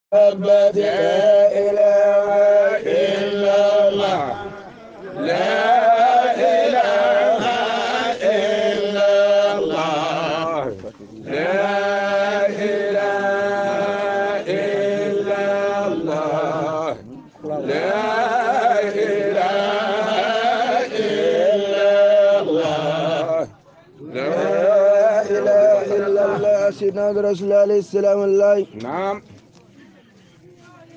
لا إله إلا الله، لا إله إلا الله، لا إله إلا الله، لا إله إلا الله، لا إله إلا الله. سيدنا رسول الله عليه السلام الله. نعم.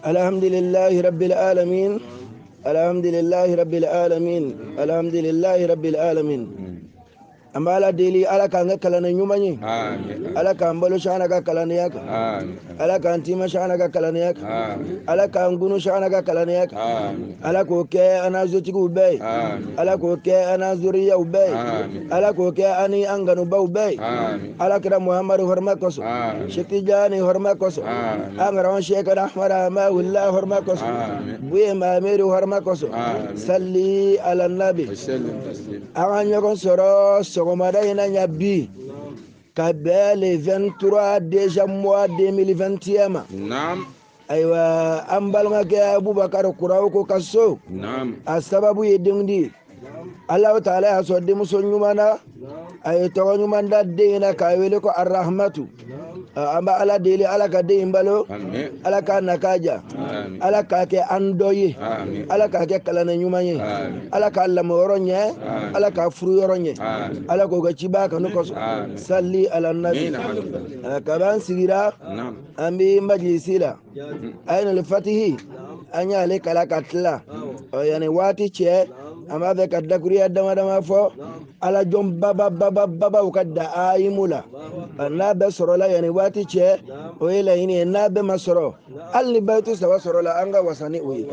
الحمد لله رب العالمين، الحمد لله رب العالمين، الحمد لله رب العالمين. An b'Ala deli, Ala k'an kɛ kalanden ɲuman ye. Amin. Ala k'an balo sana ka kalandenya kan. Amin. Ala k'an tima sana ka kalandenya kan. Amin. Ala k'an gunu sana ka kalandenya kan. Amin. Ala k'o kɛ an n'a zotigiw bɛɛ ye. Amin. Ala k'o kɛ an n'a zuriyaw bɛɛ ye. Amin. Ala k'o kɛ an ni an kanubaw bɛɛ ye. Amin. Ala kira Muhamadu hɔrɔma kosɔn. Amin. Shetijani hɔrɔma kosɔn. Amin. An karamɔgɔ Sɛkɛna Ahmada Amawula hɔrɔma kosɔn. Amin. Buye Mameri hɔrɔma kosɔn. Amin. Salli ala nabi. وسلم تسليما. An ka ɲɔgɔn sɔrɔ sɔgɔmada in na ɲa bi ka bɛn le 23 déjà mois 2021 ma. نعم. Ayiwa, an balimakɛ Abubakar Kuraw ko ka so. نعم. A sababu ye denkundi ye. Alahu taala y'a sɔrɔ denmuso ɲuman na, a ye tɔgɔ ɲuman da den in na k'a wele ko Arahmatu. An bɛ Ala deli, Ala ka den in balo. آمين. Ala k'a na k'a ja. آمين. Ala k'a kɛ an dɔ ye. آمين. Ala k'a kɛ kalannen ɲuman ye. آمين. Ala k'a lamɔyɔrɔ ɲɛ. Amin. Ala k'a furuyɔrɔ ɲɛ. آمين. Ala k'o kɛ ciba kanu kosɔn. Amin. Salli ala nabi. آمين. Kaban sigira, نعم. an bɛ majilisi la Ainul Fatihi, an y'ale kala ka tila. Ɔ, yanni waati cɛ, an b'a fɛ ka dakuruya dama dama fɔ ala jɔn baba baba babaw ka da ayimu la. N'a bɛɛ sɔrɔla yanni waati cɛ, o ye laɲini ye. N'a bɛɛ ma sɔrɔ, hali ni bayitu saba sɔrɔla, an ka wasa ni o ye.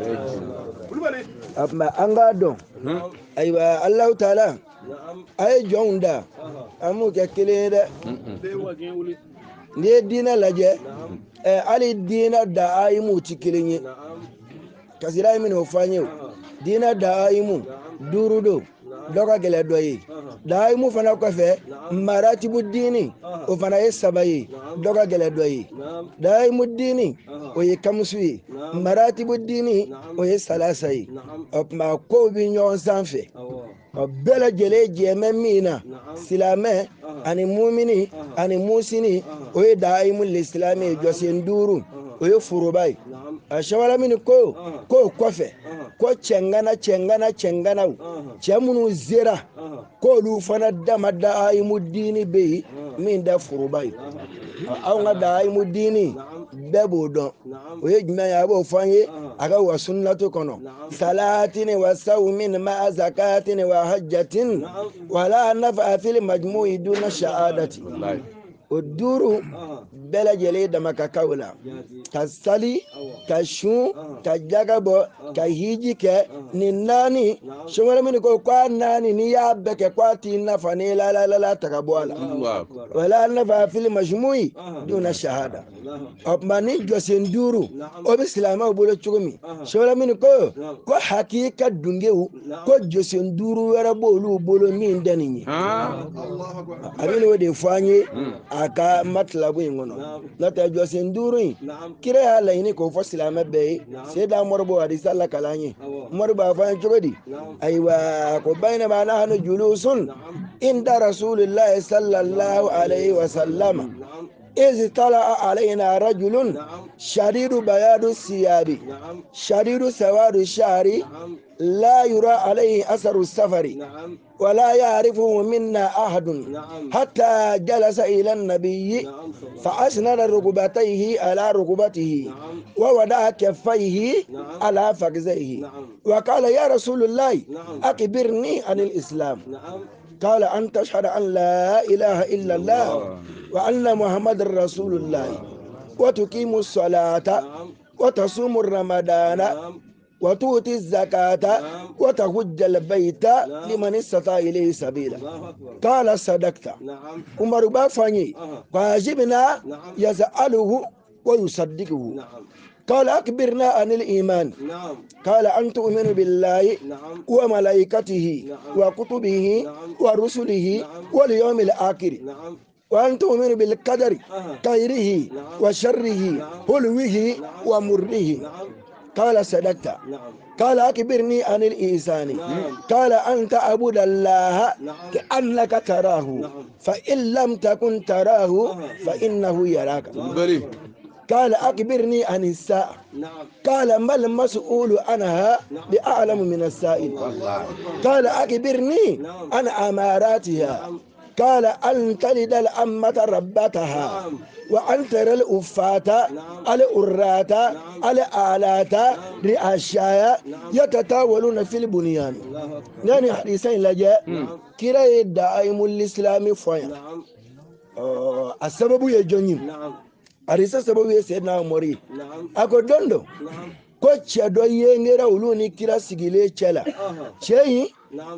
A tuma an k'a dɔn, ayiwa, Alahu taala a ye jɔnw da, an m'u kɛ kelen ye dɛ. N'i ye diinɛ lajɛ, hali diinɛ da ayimu ti kelen ye. Kasira ye min o fɔ an ye, o diinɛ da ayimu duuru don, dɔ ka gɛlɛn dɔ ye. Da ayimu fana kɔfɛ, maratibu diini, o fana ye saba ye, dɔ ka gɛlɛn dɔ ye. Da ayimu diini, o ye kamusu ye. Maratibu diini, o ye salasa ye. O tuma kow bɛ ɲɔgɔn sanfɛ. Ɔ, bɛɛ lajɛlen jɛmɛ min na, silamɛ ani mumini ani musini, o ye daayimu le silamɛ ye, jɔsen duuru, o ye foroba ye. A sɛwala min ko k'o kɔfɛ ko cɛngana cɛngana cɛnganaw, cɛ minnu zera, k'olu fana dama daayimu diini bɛ yen min da foroba ye. Anw ka daayimu diini bɛɛ b'o dɔn, o ye jumɛn ye? A b'o fɔ an ye a ka wa sunnatu kɔnɔ: salatini wa sawmin ma'a zakatini wa hajjatin wala nafa fil majmu'i duna shahadati. والله. O duuru bɛɛ lajɛlen dama ka kaw la, ka sali, ka sun, ka jaga bɔ, ka hiji kɛ. Nin naani, sɔngɔli min ko k'a naani, n'i y'a bɛɛ kɛ, k'a t'i nafa n'i la ta ka bɔ a la. الله أكبر. Wala nafa fil majmu'i duna shahada. O tuma ni jɔsen duuru, o bɛ silamɛw bolo cogo min, sɔngɔli min ko ko hakika dungew ko jɔsen duuru wɛrɛ b'olu bolo min tɛ nin ye. ها. A bɛ n'o de fɔ an ye a ka matilabu in kɔnɔ. N'o tɛ, jɔsen duuru in, kira y'a laɲini k'o fɔ silamɛ bɛɛ ye. Seda Umaru b'o hadisa lakala an ye. Umaru b'a fɔ an ye cogo di? Ayiwa, ko bainama nahnu julusun inda rasulillahi sallallahu alaihi wa sallama iz tala'a alaina rajulun shadidu bayadu siyabi shadidu sawadu shari la yura alaihi asaru safari ولا يعرفه منا أحد حتى جلس إلى النبي فأسند ركبتيه على ركبته ووضع كفيه على فخذيه وقال: يا رسول الله، أخبرني عن الإسلام. قال: أن تشهد أن لا إله إلا الله وأن محمد رسول الله وتقيم الصلاة وتصوم رمضان وتؤتي الزكاة وتحج البيت لمن استطاع إليه سبيلا. قال: صدقت. عمر بافني فعجبنا يسأله ويصدقه. قال: أخبرنا عن الإيمان. قال: أن تؤمن بالله وملائكته وكتبه ورسله واليوم الآخر. Wa an tu'minu bil qadari khayrihi wa sharrihi hulwihi wa murrihi. Qala sadaqta. Qala akbirni anil ihsani. Qala an ta'buda Allaha ka'annaka tarahu fa in lam takun tarahu fa innahu yaraka. قال أخبرني عن الساعة. قال ما المسؤول عنها بأعلم من السائل. قال أخبرني عن أماراتها. قال أن تلد الأمة ربتها وأن ترى الأفاة الأراة الآلات رئاشايا يتطاولون في البنيان. يعني حديثين لجاء كلا يدعي الإسلام فوين السبب يجنين. Arisa sababu ye Seydina Umaru ye. A ko don dɔ ko cɛ dɔ yengera olu ni kira sigilen cɛ la. Cɛ in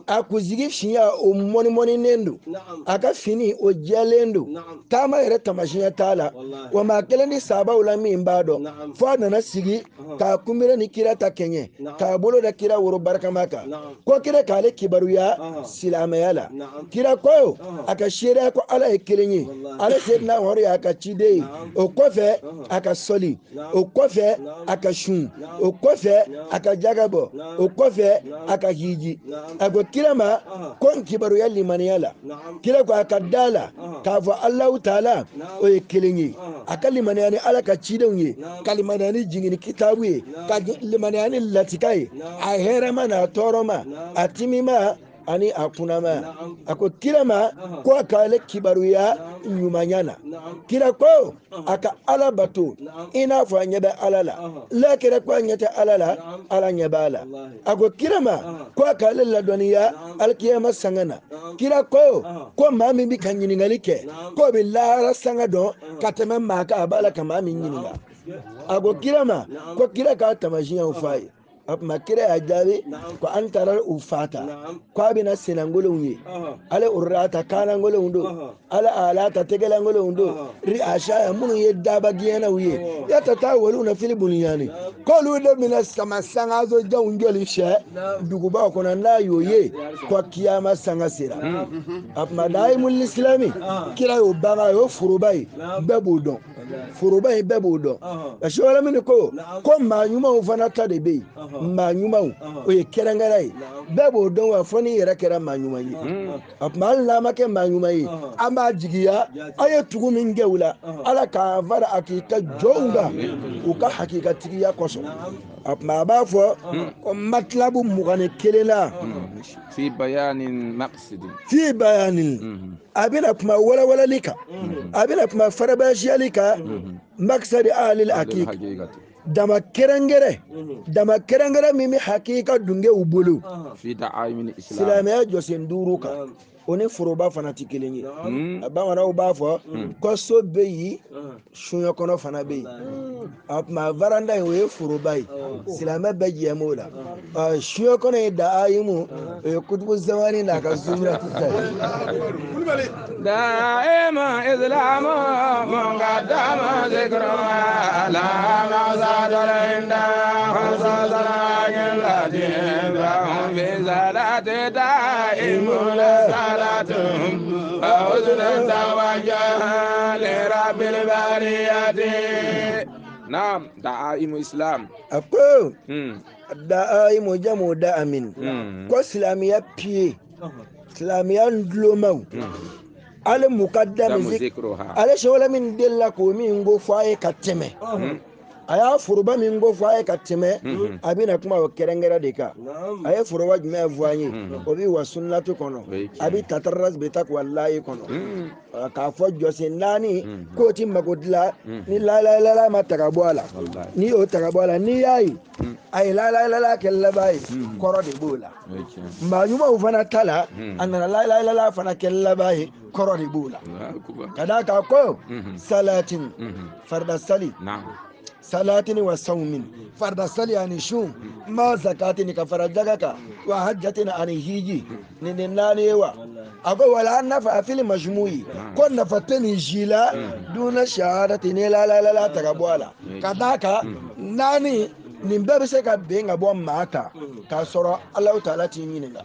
a kunsigi finya o mɔnimɔninen don, a ka fini o jɛlen don, taama yɛrɛ taamasiyɛn t'a la, wa maa kelen ni sabaw la min b'a dɔn. Fo a nana sigi k'a kunbere ni kira ta kɛɲɛ, k'a bolo da kira woro barikama kan, ko kira k'ale kibaruya silamɛya la. Kira ko a ka seereya ko Ala ye kelen ye, ale Seydina Umaru y'a ka ciden ye. O kɔfɛ a ka sɔli, o kɔfɛ a ka sun, o kɔfɛ a ka jaga bɔ, o kɔfɛ a ka hiji. A ko kira ma ko n kibaruya limaniya la. Kira ko a ka da la k'a fɔ Alahu taala o ye kelen ye, a ka limaniya ni Ala ka cidenw ye, ka limaniya ni jigini kitabu ye, ka limaniya ni latika ye, a hɛrɛma n'a tɔɔrɔma, a timima ani a kunnama. A ko kira ma ko a k'ale kibaruya ɲumanya na. Kira ko a ka Ala bato i n'a fɔ a ɲɛ bɛ Ala la. N'a kɛra ko a ɲɛ tɛ Ala la, Ala ɲɛ b'a la. A ko kira ma ko a k'ale ladɔnniya alikiyama sanga na. Kira ko ko maa min bɛ ka ɲininkali kɛ k'o bɛ lahara sanga dɔn ka tɛmɛ maa kan, a b'a la ka maa min ɲininka. A ko kira ma ko kira k'a taamasiyɛnw f'a ye. A tuma kira y'a jaabi ko an taara u fata ko a bɛna senangolenw ye, ale urata kanangolenw don, ale alata tɛgɛlangolenw don, riashaya minnu ye daba gɛnnaw ye, yatatawaluna fil bunyani, k'olu de bɛna sama sangaso janw jɔli sɛ dugubaw kɔnɔ. N'a y'o ye ko kiyama sanga sera. A tuma daimul islami kira y'o baga, y'o foroba ye, bɛɛ b'o dɔn. Foroba in bɛɛ b'o dɔn. Parce que wala min ko ko maa ɲumanw fana ta de bɛ yen. Maa ɲumanw o ye kɛrɛnkɛrɛn ye, bɛɛ b'o dɔn, wa fo n'i yɛrɛ kɛra maa ɲuman ye. A tuma hali n'a ma kɛ maa ɲuman ye, an b'a jigiya a ye tugu min kɛ u la, Ala k'a fara a k'i ka jɔnw kan u ka hakikatigiya kosɔn. A tuma a b'a fɔ ko matilabu 21 la. Fi bayanin maqsidi. Fi bayanin. A bɛna kuma walawalali kan, a bɛna kuma farabasiyali kan, maqsadi ahlil hakika. Dama kɛrɛnkɛrɛn, dama kɛrɛnkɛrɛn min bɛ hakika dungew bolo. Fi da'aimin islam. Silamɛya jɔsen 5 kan, o ni foroba fana tɛ kelen ye. Bamananw b'a fɔ ko so bɛ yen, suɲɛ kɔnɔ fana bɛ yen. A tuma varanda in o ye foroba ye, silamɛ bɛɛ jɛ m'o la. Suɲɛ kɔnɔ ye da'aimu, o ye kutubu zamani n'a ka zumura ta ye. Da'ima islamu muqaddama zikra la ma'zadara inda khasasara lati ba'um bi salati da'imuna salatum wa husna tawajjaha li rabbil bariyati. Naam, da'aimu islam. A ko da'aimu jamu da'amin. Ko silamɛya piye, silamɛya ndulomaw, ale mukaddam zikruha, ale sɛwala min delila k'o min ko fɔ a ye ka tɛmɛ, a y'a foroba min ko fɔ a ye ka tɛmɛ, a bɛna kuma o kɛrɛnkɛrɛn de kan. A ye foroba jumɛn fɔ an ye? O bɛ wa sunnatu kɔnɔ, a bɛ tatarras bɛ taqwallahi kɔnɔ, k'a fɔ jɔsen 4 k'o ti mago dilan ni layilayilala ma ta ka bɔ a la. N'i y'o ta ka bɔ a la, n'i y'a ye a ye layilayilala kɛ laban ye, kɔrɔ de b'o la. Maa ɲumanw fana ta la, a nana layilayilala fana kɛ laban ye, kɔrɔ de b'o la. Ka d'a kan ko salatin farida sali, salatini wa sawmin farda sali ani shun, ma zakatini ka fara jaga kan, wa hajjatini ani hiji, ni nin 4 ye wa. A ko wala nafa fil majmu'i, ko nafa tɛ nin si la duna shahadati ni la la la la ta ka bɔ a la. Ka d'a kan 4 nin bɛɛ bɛ se ka bɛn ka bɔ maa kan k'a sɔrɔ Alahu taala t'i ɲininka.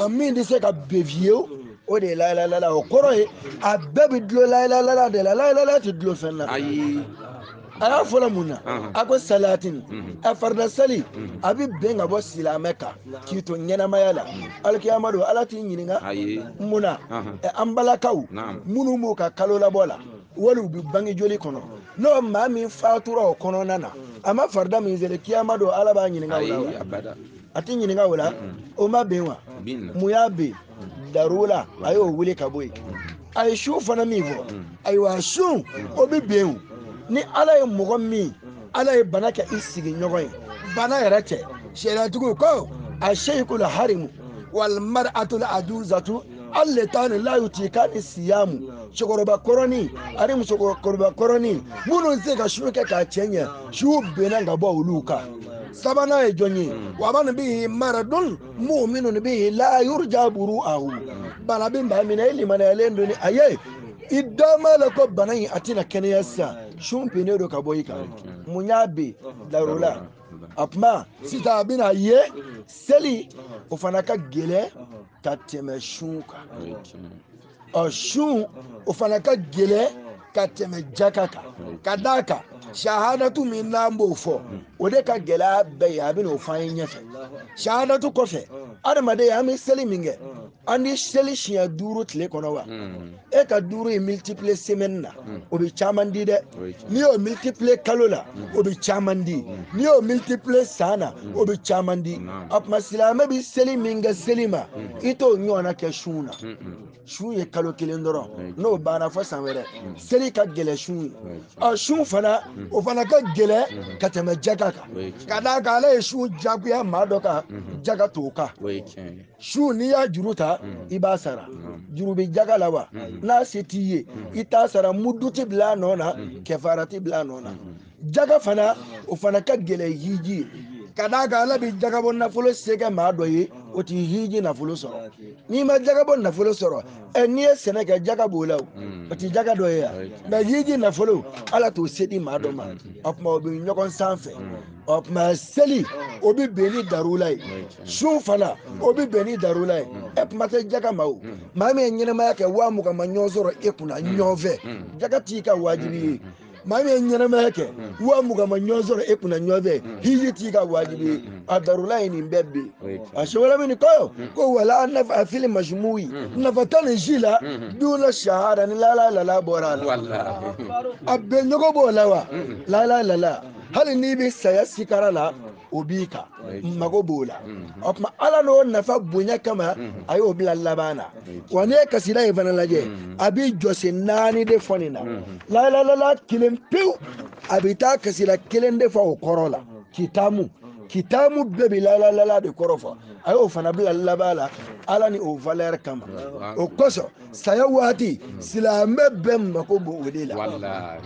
Min tɛ se ka bɛn fiyewu, O de ye layilalala. O kɔrɔ ye a bɛɛ bɛ dulon layilalala de la. Layilalala tɛ dulon fɛn na. Ayi. A y'a fɔlɔ mun na? A ko salatin, a farida sali, a bɛ bɛn ka bɔ silamɛ kan k'i to ɲɛnamaya la. Alikiyama don, Ala t'i ɲininka. Ayi. Mun na? An balakaw minnu b'u ka kalo labɔ la, wali u bɛ bange joli kɔnɔ, n'o maa min fatura o kɔnɔna na, a ma farida min seli, kiyama don Ala b'a ɲininka o la wa? A t'i ɲininka o la. O ma bɛn wa? Mun y'a bɛn? Darula a y'o wuli ka bɔ yen. A ye su fana min fɔ, ayiwa su o bɛ bɛn o. Ni Ala ye mɔgɔ min, Ala ye bana kɛ i sigiɲɔgɔn ye, bana yɛrɛ tɛ, sariyatigiw ko a seyikul harimu wal mar'atul ajuzatu alletani la yutikani siyamu, cɛkɔrɔba kɔrɔnin ani musokɔrɔba kɔrɔnin minnu tɛ se ka su kɛ k'a cɛ ɲɛ, su benna ka bɔ olu kan. Sabanan ye jɔn ye? Wa man bihi maradun mu'minun bihi la yurja buru'ahu. Bana bɛ maa min na, e limaniyalen don ni a ye, i dama la ko bana in a tɛna kɛnɛya sisan, sun binnen don ka bɔ i kan. Mun y'a bin? Darula. A kuma sisan a bɛna ye seli o fana ka gɛlɛn ka tɛmɛ sun kan. Ɔ sun o fana ka gɛlɛn ka tɛmɛ jaka kan. Ka d'a kan sahadatu min n'an b'o fɔ, o de ka gɛlɛya bɛɛ ye. A bɛna o fɔ an ye ɲɛfɛ. Sahadatu kɔfɛ, adamaden an bɛ seli min kɛ, an ni seli siɲɛ 5 tile kɔnɔ wa? E ka 5 in multiplier semaine na, o bɛ caman di dɛ. N'i y'o multiplier kalo la, o bɛ caman di. N'i y'o multiplier san na, o bɛ caman di. A tuma silamɛ bɛ seli min kɛ seli ma, i t'o ɲɔgɔnna kɛ sun na. Sun ye kalo 1 dɔrɔn, n'o banna fo san wɛrɛ. Seli ka gɛlɛn sun ye. Ɔ sun fana, o fana ka gɛlɛn ka tɛmɛ jaka kan. Ka d'a kan ale ye sun jagoya maa dɔ kan, jaka t'o kan. Su n'i y'a juru ta, i b'a sara. Juru bɛ jaga la wa? N'a se t'i ye, i t'a sara. Mudu tɛ bila a nɔ na, kɛfara tɛ bila a nɔ na. Jaga fana, o fana ka gɛlɛn hiji ye. Ka d'a kan Ala bɛ jagabɔ nafolo se kɛ maa dɔ ye, o tɛ hiji nafolo sɔrɔ. N'i ma jagabɔ nafolo sɔrɔ, ɛ n'i ye sɛnɛ kɛ, jaga b'o la o, o tɛ jaga dɔ ye yan. Mɛ hiji nafolo, Ala t'o se di maa dɔ ma. O tuma o bɛ ɲɔgɔn sanfɛ. O tuma seli o bɛ bɛn ni darula ye. Sun fana o bɛ bɛn ni darula ye. Ɛ kuma tɛ jaga ma o. Maa min ye ɲɛnamaya kɛ 20,000 ma ɲɔgɔn sɔrɔ e kunna ɲɔgɔn fɛ, jaga t'i ka wajibi ye. Maa min ye ɲɛnamaya kɛ 20,000 ma ɲɔgɔn sɔrɔ e kunna ɲɔgɔn fɛ, hiji t'i ka wajibi ye. A darula ye nin bɛɛ ben. A sɛbɛnna min ko ko wala nafa fili masumuyi, nafa tɛ nin si la duna sahara ni lala lala bɔra a la. A bɛn ɲɔgɔn b'o la wa? Lala lala. Hali n'i bɛ saya sikara la, o b'i kan, mago b'o la. O tuma Ala n'o nafa bonya kama, a y'o bila laban na. Wa n'i ye kasida in fana lajɛ, a bɛ jɔsen 4 de fɔ nin na. Layilalala 1 pewu, a bɛ taa kasida 1 de fɔ o kɔrɔ la. Kitamu kitamu bɛɛ bɛ layilalala de kɔrɔ fɔ. A y'o fana bila laban la, Ala ni o valeur kama. O kosɔn saya waati silamɛ bɛɛ mako b'o de la.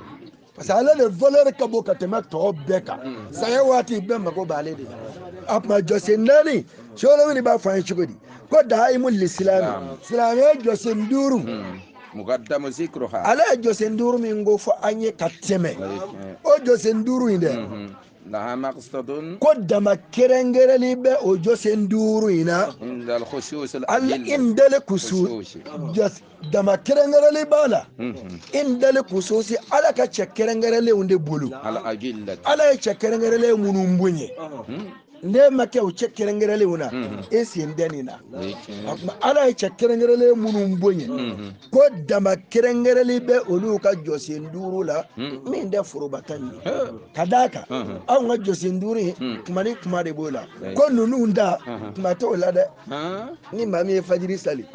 Parce que ale de valeur ka bon ka tɛmɛ tɔw bɛɛ kan. Saya waati bɛɛ mako b'ale de la. A tuma jɔsen 4, Sɛwɛlɛmini b'a fɔ an ye cogo di? Ko dahimu lisilami, silamɛ jɔsen 5. Mukaddamu zikruha. Ale ye jɔsen 5 min ko fɔ an ye ka tɛmɛ. O jɔsen 5 in dɛ. Laha maqsadun. Ko dama kɛrɛnkɛrɛnli bɛ o jɔsen 5 in na. Indal khusus al Al indal khusus. Dama kɛrɛnkɛrɛnli b'a la. Indal khususi, Ala ka cɛ kɛrɛnkɛrɛnlenw de bolo. Al ajillat. Ala ye cɛ kɛrɛnkɛrɛnlen minnu bonya. Ne ma kɛ o cɛ kɛrɛnkɛrɛnlenw na, e sen tɛ nin na. A tuma Ala ye cɛ kɛrɛnkɛrɛnlen minnu bonya, ko dama kɛrɛnkɛrɛnli bɛ olu ka jɔsen 5 la, min tɛ forobata nin ye. Ka d'a kan, anw ka jɔsen 5 in, kuma ni kuma de b'o la. Ko ninnu da, kuma t'o la dɛ. Ni maa min ye fajiri sali,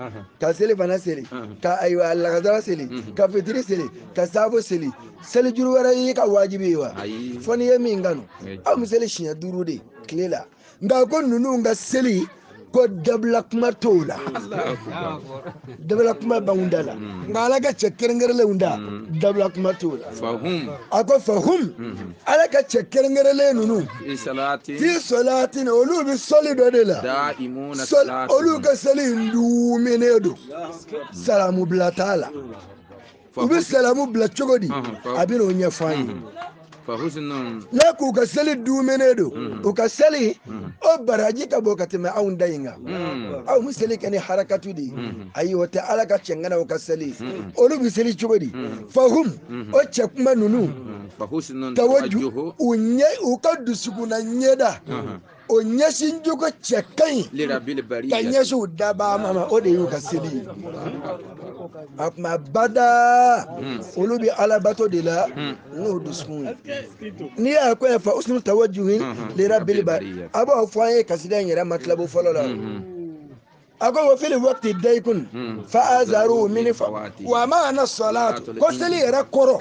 ka seli fana seli, ka ayiwa lagansara seli, ka fitiri seli, ka saafo seli, seli juru wɛrɛ y'i ka wajibi ye wa? Fo n'i ye min kanu. Anw bɛ seli siɲɛ 5 de tile la. Nka ko ninnu ka seli, ko dabila kuma t'o la. Dabila kuma b'anw da la. Nka Ala ka cɛ kɛrɛnkɛrɛnlenw da, dabila kuma t'o la. A ko fahum, Ala ka cɛ kɛrɛnkɛrɛnlen ninnu, fi salatin, olu bɛ sɔli dɔ de la. Olu ka seli in duumɛnen don, salamu bila t'a la. U bɛ salamu bila cogo di? A bɛ n'o ɲɛfɔ an ye. N'a k'u ka seli duumɛnen don, u ka seli o baraji ka bon ka tɛmɛ anw da in kan. Aw bɛ seli kɛ ni harakatu de ye. Ayi, o tɛ Ala ka cɛŋanaw ka seli. Olu bɛ seli cogo di? Fahum, o cɛ kuma ninnu, tawaju, u ɲɛ, u ka dusukunna ɲɛda, o ɲɛsin cogo cɛ ka ɲi ka ɲɛsin u dabaa ma, o de y'u ka seli ye. A tuma bada, olu bɛ alabato de la n'o dusukun ye. N'i y'a ko fa usunu tawajjuhin lirabbil bari, a b'o fɔ an ye kasida in yɛrɛ matilabu fɔlɔ la. A ko wa fili waqti daikun fa azaru min fa wa maana salatu, ko seli yɛrɛ kɔrɔ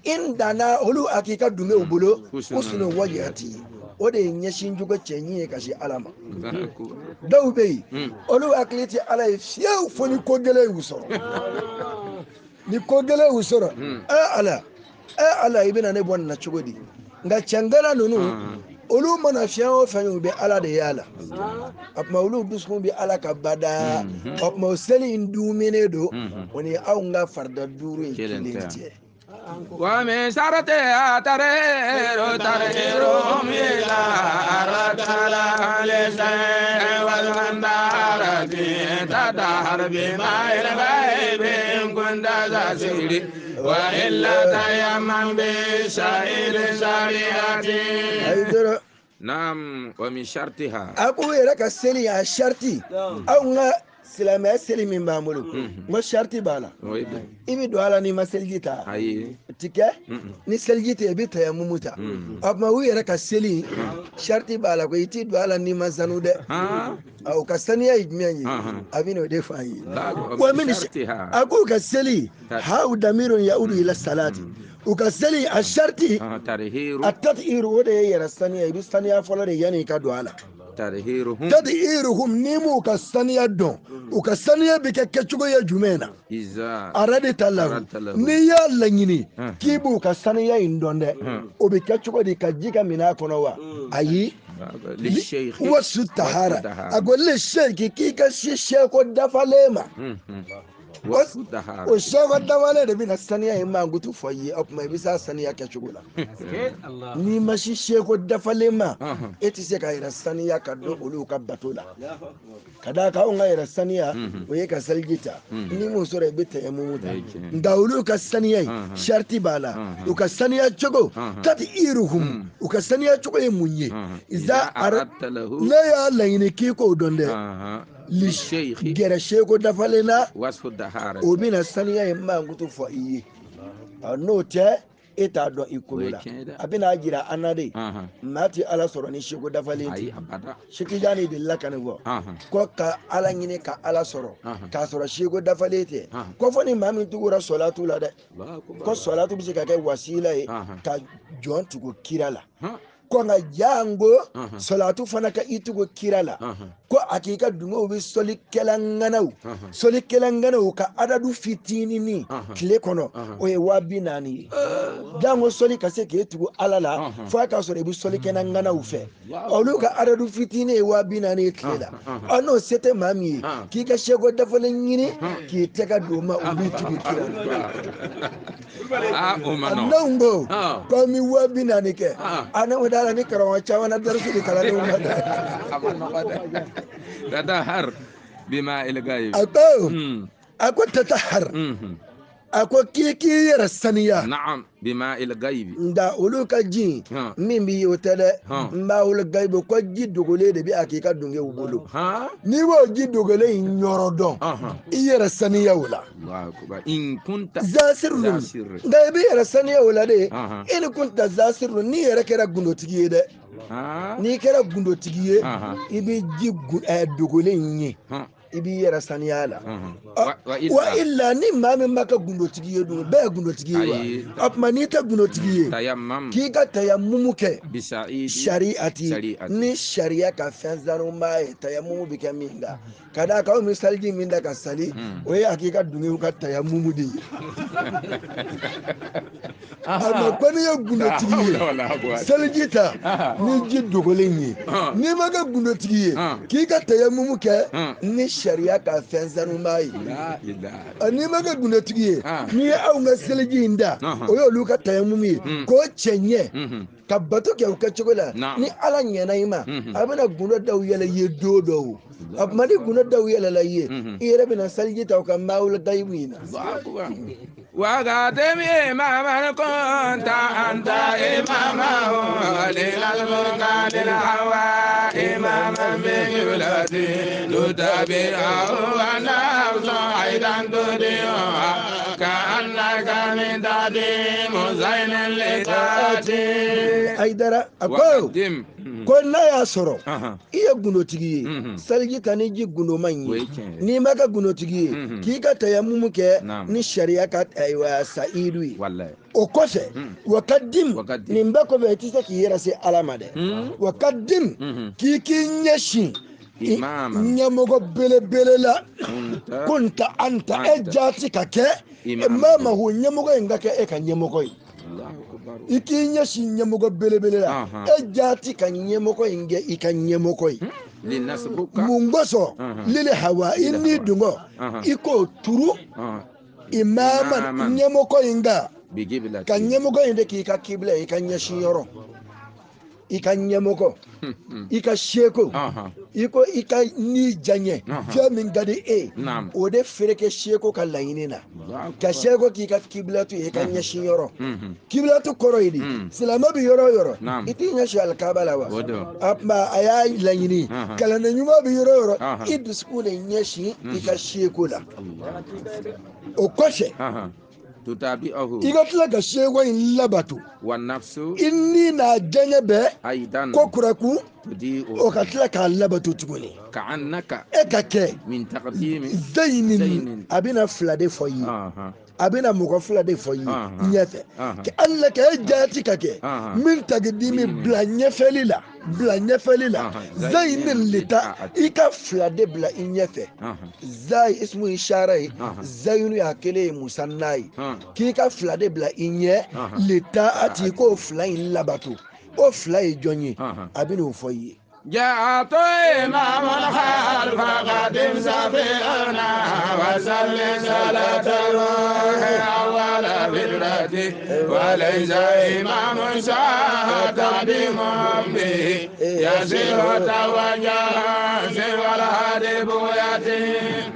in danna olu hakika dungew bolo, usunu wajhati, o de ye ɲɛsin cogo cɛɲi ye ka se Ala ma. Dɔw bɛ yen, olu hakili tɛ Ala ye fiyewu fo ni ko gɛlɛn y'u sɔrɔ. Ni ko gɛlɛn y'u sɔrɔ, e Ala, e Ala, i bɛna ne bɔ nin na cogo di? Nka cɛngana ninnu, olu mana fɛn o fɛn ye, u bɛ Ala de y'a la. A tuma olu dusukun bɛ Ala ka bada. O tuma o seli in duumɛnen don, o ni anw ka farida duuru in kelen tɛ. ومن شرطها ترير تريرهم إلى أردت لشيء والمندارة تدهر بما الغيب إن كنت ذا سر وإلا تيمم بشيء شريعة. نعم. ومن شرطها أقول لك السلي الشرطي أو silamɛya seli min b'an bolo, n ko sariti b'a la. I bɛ don a la n'i ma seliji ta, ti kɛ. Ni seliji tɛ, i bɛ tayamumu ta. O tuma u yɛrɛ ka seli sariti b'a la, ko i t'i don a la n'i ma sanu dɛ. O ka saniya ye jumɛn ye? A bɛ n'o de fɔ an ye. Wa min a k'u ka seli haw damirun yaudu ila salati, u ka seli a sariti a tatihiru, o de ye yɛrɛ saniya. I bɛ saniya fɔlɔ de yanni i ka don a la. Tadhiruhum, ni m'u ka saniya dɔn, u ka saniya bɛ kɛ kɛcogo ye jumɛn na? Aradita lahu, n'i y'a laɲini k'i b'u ka saniya in dɔn dɛ, o bɛ kɛ cogo di? Ka ji ka minɛ a kɔnɔ wa? Ayi. Wasu tahara, a ko le seki, k'i ka si seko dafalen ma. O seko dafalen de bɛna saniya in mankutu fɔ i ye. O tuma i bɛ se a saniya kɛcogo la. N'i ma si seko dafalen ma, e tɛ se ka yɛrɛ saniya ka don olu ka bato la. Ka d'a kan anw ka yɛrɛ saniya, o ye ka seliji ta. N'i m'o sɔrɔ, i bɛ tayamumu ta. Nka olu ka saniya in sariti b'a la. U ka saniya cogo tatihiruhum, u ka saniya cogo ye mun ye? Iza ne y'a laɲini k'i k'o dɔn dɛ, gɛrɛ seko dafalen na, o bɛna saniya in mankutu fɔ i ye. N'o tɛ, e t'a dɔn i kolo la. A bɛna jira an na de, maa tɛ Ala sɔrɔ ni seko dafalen tɛ. Sikijani delila ka nin fɔ ko ka Ala ɲini ka Ala sɔrɔ k'a sɔrɔ seko dafalen tɛ, ko fɔ ni maa min tugura sɔlatu la dɛ, ko sɔlatu bɛ se ka kɛ wasila ye ka jɔn tugu kira la. Ko nka jango sɔlatu fana ka i tugu kira la, ko a k'i ka dungew bɛ sɔlikɛla ŋanaw, sɔlikɛla ŋanaw ka adadu fitininin tile kɔnɔ, o ye 40,000 ye. Jango sɔli ka se k'e tugu Ala la, fo a k'a sɔrɔ i bɛ sɔlikɛla ŋanaw fɛ. Olu ka adadu fitinin ye 40,000 ye tile la. Ɔ n'o se tɛ maa min ye, k'i ka seko dafalen ɲini k'i tɛgɛ don o ma, o b'i tugu kira la. N'anw ko k'an bɛ 40,000 kɛ, a ne ko da la ni karamɔgɔ caman na darisu de kalandenw ma dɛ. Tatahar bima ilgaib. A ko tatahar, a ko k'i k'i yɛrɛ saniya. Naam, bima ilgaib. Nka olu ka ji min b'i ye o tɛ dɛ. N b'a wele gayibu, ko ji dogolen de bɛ a k'i ka dungew bolo. N'i b'o ji dogolen in yɔrɔ dɔn, i yɛrɛ saniya o la. Zasirun, nka i b'i yɛrɛ saniya o la de. I ni kunta zasirun, n'i yɛrɛ kɛra gundotigi ye dɛ. N'i kɛra gundotigi ye, i bɛ ji dogolen in ye, i b'i yɛrɛ saniya la. Wa illa, ni maa min ma kɛ gundotigi ye dun, bɛɛ ye gundotigi ye wa? O tuma n'i tɛ gundotigi ye, k'i ka tayamumu kɛ sariati, ni sariya ka fɛn zanuma ye, tayamumu bɛ kɛ min kan. Ka d'a kan anw bɛ saliji min da ka sali, o ye a k'i ka dungew ka tayamumu de ye. A ma ko n'i ye gundotigi ye, seliji ta ni ji dogolen ye. N'i ma kɛ gundotigi ye, k'i ka tayamumu kɛ ni sariya ka fɛn sanuma ye. N'i ma kɛ gundotigi ye, n'i ye anw ka seliji in da, o y'olu ka tayamumu ye, k'o cɛ ɲɛ ka bato kɛ o kɛcogo la. Ni Ala ɲɛna i ma, a bɛna gundo daw yɛlɛ i ye don dɔw. A tuma ni gundo daw yɛlɛla i ye, i yɛrɛ bɛna seliji ta o ka maawula dayibu in na. وقدم إماما كنت أنت إمامه للمكان الهوى إماما بقبلتي تتبعه ونفس أيضا تدعوها كأنك من تقديم زين لتأتي. Ayidara a ko ko n'a y'a sɔrɔ i ye gundotigi ye, seliji ta ni ji gundoma in ye. N'i ma kɛ gundotigi ye, k'i ka tayamumu kɛ ni sariya ka ayiwa sayidu ye. O kɔfɛ wa ka dim, nin bɛɛ kɔfɛ i tɛ se k'i yɛrɛ se Ala ma dɛ. Wa ka dim, k'i ɲɛsin ɲɛmɔgɔ belebele la, kunta anta e jaati ka kɛ imamahu, ɲɛmɔgɔ in ka kɛ e ka ɲɛmɔgɔ ye. I k'i ɲɛsin ɲɛmɔgɔ belebele la, e jaati ka ɲɛmɔgɔ in kɛ i ka ɲɛmɔgɔ ye. Mun kosɔn? Lili hawa i ni dungɔ i k'o turu imama ɲɛmɔgɔ in kan, ka ɲɛmɔgɔ in de k'i ka kibila, i ka ɲɛsin yɔrɔ, i ka ɲɛmɔgɔ, i ka seko, i ko i ka ni diyaɲɛ fɛn min ka di e, o de feereke seko ka laɲini na, ka seko k'i ka kibilatu ye, i ka ɲɛsin yɔrɔ. Kibilatu kɔrɔ ye di? Silamɛ bɛ yɔrɔ o yɔrɔ, i t'i ɲɛsin alikaba la wa? A tuma a y'a laɲini, kalanden ɲuman bɛ yɔrɔ o yɔrɔ, i dusukun de ɲɛsin i ka seko la. O kɔfɛ i ka tila ka seko in labato, i ni n'a diyaɲɛ bɛɛ ko kurakun, o ka tila k'a labato tuguni. E ka kɛ zeyinin, a bɛna fila de fɔ i ye, a bɛna mɔgɔ fila de fɔ i ye ɲɛfɛ. Ala ka e jaati ka kɛ min tagidimi bila ɲɛfɛli la, bila ɲɛfɛli la, zeyinin lita, i ka fila de bila i ɲɛfɛ. Zayi ismu ishara ye, zayinu y'a kelen ye musanna ye, k'i ka fila de bila i ɲɛ lita ati, k'o fila in labato. O fila ye jɔn ye? A bɛ n'o fɔ i ye. جاءت إمام الخلف قدم سفينا وسل صلاة الروح أول فكرتي، وليس إمام شاء تقديم به يسير توجه سوى الهادي بغيتي.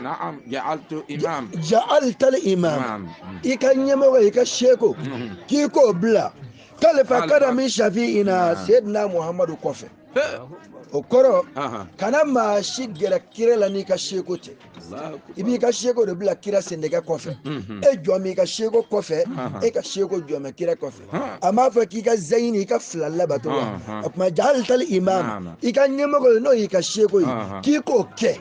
نعم جعلت إمام، جعلت الإمام إكا نيمو إكا شيكو كيكو بلا kalifa kada min shafi'ina Seydina Muhammadu kɔfɛ. O kɔrɔ, kana maa si gɛrɛ kira la n'i ka seko tɛ. I b'i ka seko de bila kira sendɛgɛ kɔfɛ. E jɔ m'i ka seko kɔfɛ, e ka seko jɔ mɛ kira kɔfɛ. A m'a fɔ k'i ka zayini, i ka fila labato wa? O tuma ja'altal imam, i ka ɲɛmɔgɔ ye n'o y'i ka seko ye, k'i k'o kɛ.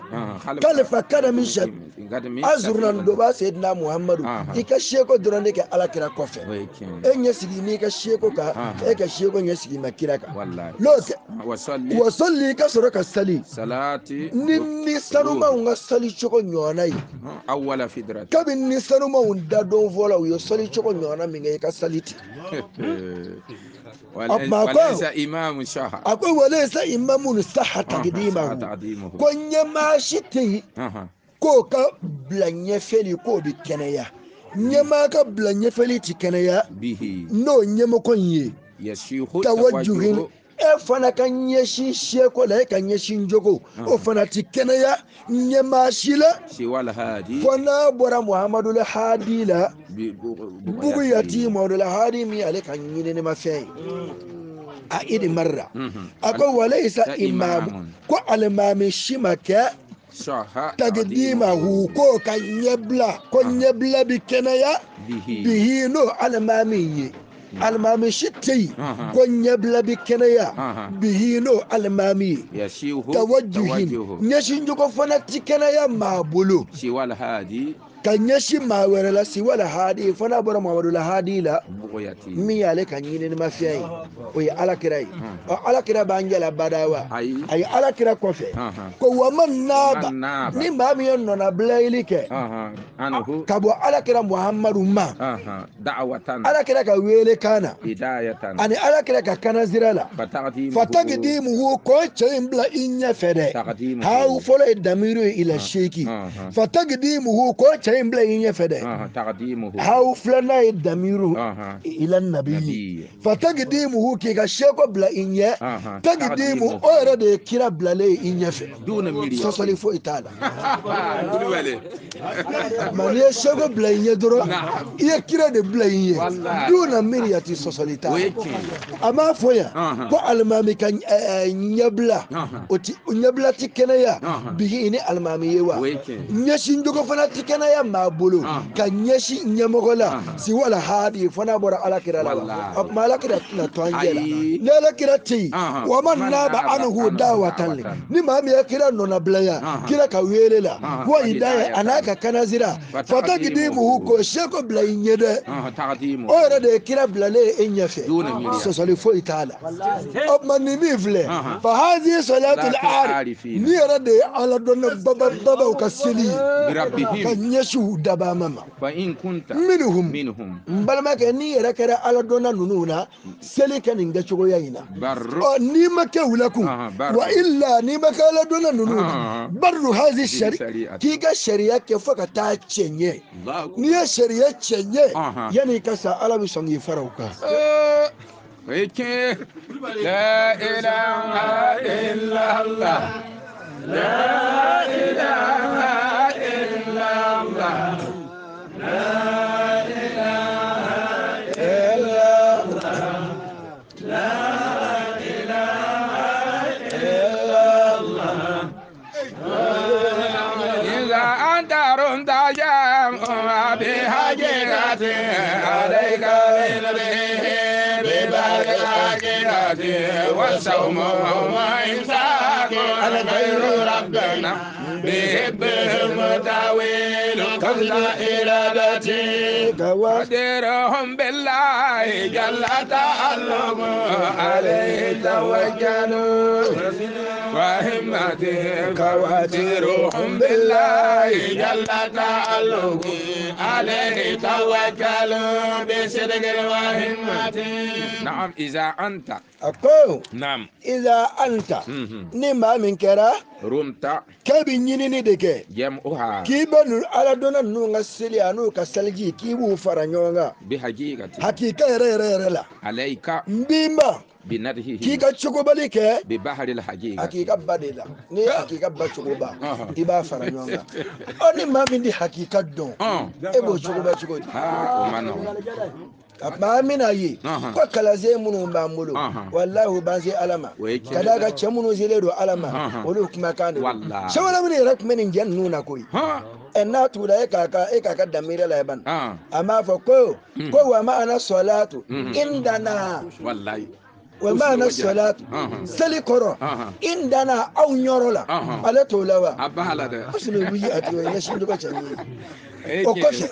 Kalifa kada min shafi azuruna dɔ b'a Seydina Muhammadu, i ka seko dɔrɔn de kɛ Ala kira kɔfɛ. E ɲɛsigi n'i ka seko kan, e ka seko ɲɛsigi ma kira kan. N'o tɛ wasali, ka sɔrɔ ka sali ni sanumanw ka sali cogo ɲɔgɔnna ye. Kabini ni sanumanw da don fɔlɔ, u ye sali cogo ɲɔgɔnna min kɛ, i ka sali ten. A ko walaysa imamun saha taqdimahu, ko ɲɛmaa si tɛ yen k'o ka bila ɲɛfɛli k'o bɛ kɛnɛya. Ɲɛmaa ka bila ɲɛfɛli ti kɛnɛya n'o ɲɛmɔgɔ in ye. Tawajjuhin, e fana ka ɲɛsin seko la, e ka ɲɛsin jogo, o fana ti kɛnɛya ɲɛmaa si la fo n'a bɔra Muhammadu hadi la, buguyati Muhammadu hadi min ale ka ɲininimafɛn ye. A idi marra a ko walaysa imamu, ko alimami si ma kɛ tagdimahu, ko ka ɲɛbila, ko ɲɛbila bi kɛnɛya bihi n'o alimami ye. Alimami si tɛ yen ko ɲɛbila bi kɛnɛya bihi n'o alimami ye. Tawajjuhin, ɲɛsin cogo fana ti kɛnɛya maa bolo. Ka ɲɛsin maa wɛrɛ la siwala hadi fo n'a bɔra Muhamadu la hadi la min y'ale ka ɲininimafɛn ye o ye ala kira ye ɔ ala kira b'an jɛla bada wa ayi ala kira kɔfɛ ko wa man naba ni maa min ye nɔnabilayili kɛ ka bɔ ala kira Muhamadu ma ala kira ka wele kan na ani ala kira ka kanasira la fatakidimuhu k'o cɛ in bila i ɲɛfɛ dɛ hawu fɔlɔ ye damiru ye ila seeki fatakidimuhu k'o cɛ in bila i ɲɛfɛ dɛ hawu filanan ye damiru ila nabi fatakidimuhu k'i ka seko bila i ɲɛ takidimu o yɛrɛ de ye kira bilalen ye i ɲɛfɛ sɔsɔli foyi t'a la ma n'i ye seko bila i ɲɛ dɔrɔn i ye kira de bila i ɲɛ duna miiriyati sɔsɔli t'a la a m'a fɔ yan ko alimami ka ɲɛbila o ti ɲɛbila ti kɛnɛya bihi ni alimami ye wa ɲɛsin jogo fana ti kɛnɛya maa bolo ka ɲɛsin ɲɛmɔgɔ la si wala hadi fo n'a bɔra ala kira la wa o tuma ala kira tɛna to an jɛ la ni ala kira tɛ yen wa man naba anhu dawatan le ni maa min ye kira nɔnabila yan kira ka wele la wa hidaya a n'a ka kanasira fatakidimuhu k'o seko bila i ɲɛ dɛ o yɛrɛ de ye kira bilalen ye e ɲɛfɛ sɔsɔli foyi t'a la o tuma nin min filɛ fa hazi salatul arif ni yɛrɛ de ye ala dɔnna baba babaw ka seli ye ka ɲɛsin u dabama ma minhum n balimakɛ n'i yɛrɛ kɛra ala dɔnna ninnu na seli kɛ nin kɛcogoya in na ɔ n'i ma kɛ u la kun wa illa n'i ma kɛ ala dɔnna ninnu na barru hazi sari k'i ka sariya kɛ fo ka taa cɛ ɲɛ n'i ye sariya cɛ ɲɛ yanni i ka sa ala bɛ sɔn k'i fara o kan. La ilaha illallah La ilaha illallah La ilaha illallah La ilaha illallah إذا أنت رمت جمع بحقيقة عليك بالآخرة والصوم وإمساك غير ربنا بحبهم تاويل قبل إرادتي قدرهم بالله جل تعلم عليه توكلوا وهمتي خواترهم بالله جل تعلم عليه توكلوا بصدق وهمتي نعم إذا أنت أقول نعم إذا أنت نما من كرا رمت كبي ɲinini de kɛ jam'uha k'i bɛ nu ala dɔnna ninnu ka seli a n'u ka seliji k'i b'u fara ɲɔgɔn kan bihakikati hakika yɛrɛ yɛrɛ yɛrɛ la alayka n b'i ma binadhihi k'i ka cogobali kɛ bibahril haqiqa hakika ba de la n'i ye hakika ba cogoba i b'a fara ɲɔgɔn kan ɔ ni maa min di hakika dɔn e b'o cogoba cogo di o ma nɔgɔn a maa mina ye ko kalansen minnu b'an bolo walahi u b'an se ala ma ka d'a kan cɛ minnu selen don ala ma olu kumakan de don sɛbɛnna minnu yɛrɛ tun bɛ nin jɛ ninnu na koyi ɛ n'a tugula e k'a ka danmiirɛ la ban a m'a fɔ ko ko wa ma ana sɔlatu indana wa ma ana sɔlatu seli kɔrɔ indana aw ɲɔrɔ la ale t'o la wa o sini wuli a tigɛ ɲɛsin cogo cɛ ɲini o kɔfɛ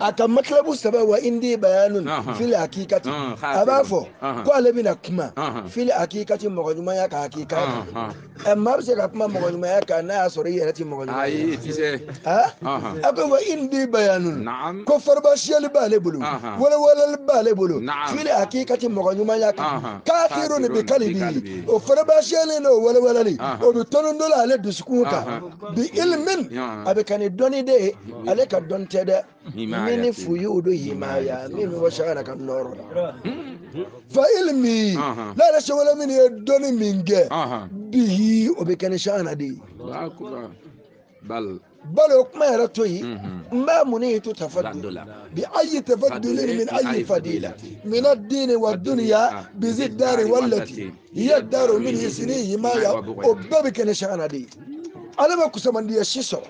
a ka matalabu saba wa indi bayanun fili hakikati a b'a fɔ ko ale bɛna kuma fili hakikati mɔgɔ ɲumanya ka hakika kan ɛ maa bɛ se ka kuma mɔgɔ ɲumanya kan n'a y'a sɔrɔ i yɛrɛ tɛ mɔgɔ ɲuman ye a ko wa indi bayanun ko farabasiyali b'ale bolo walawalali b'ale bolo fili hakikati mɔgɔ ɲumanya kan kafirun bi kalibi o farabasiyali n'o walawalali o bɛ tɔnɔ dɔ la ale dusukun kan bi ilmin a bɛ ka ni dɔnni de ye ale ka dɔn tɛ dɛ min ni fuyi o don himaya min bɛ bɔ sagara ka nɔrɔ la fa ilmi n'ale sɛwale min ye dɔnni min kɛ bihi o bɛ kɛ ni sagara de ye balo kuma yɛrɛ to yen n b'a mun ye to tafaddul bi ayi tafaddulin min ayi fadila min ad-dini wa dunya bi ziddari wallati hiya ad-daru min yisini himaya o bɛɛ bɛ kɛ ni sagara de ye ale ma kusamandiya si sɔrɔ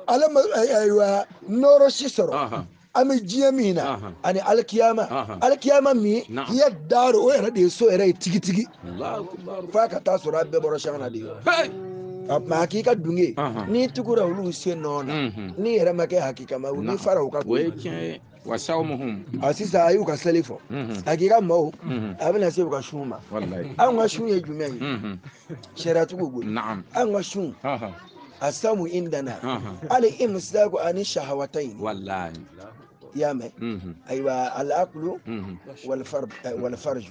ale ma ayiwa nɔrɔ si sɔrɔ an bɛ diɲɛ min na ani alikiyama alikiyama min hiya daru o yɛrɛ de ye so yɛrɛ ye tigitigi f'a ka taa sɔrɔ a bɛɛ bɔra sagana de ye. A hakika dunge n'i tugura olu sen nɔ na n'i yɛrɛ ma kɛ hakika ma n'i fara u ka ko ye tiɲɛ ye wa sawmuhum a sisan a y'u ka seli fɔ hakika maaw a bɛna se u ka sun ma anw ka sun ye jumɛn ye sariyatigiw bolo anw ka sun asamu indana ali imsaku ani shahawatayn wallahi y'a mɛn ayiwa al-aklu wal farju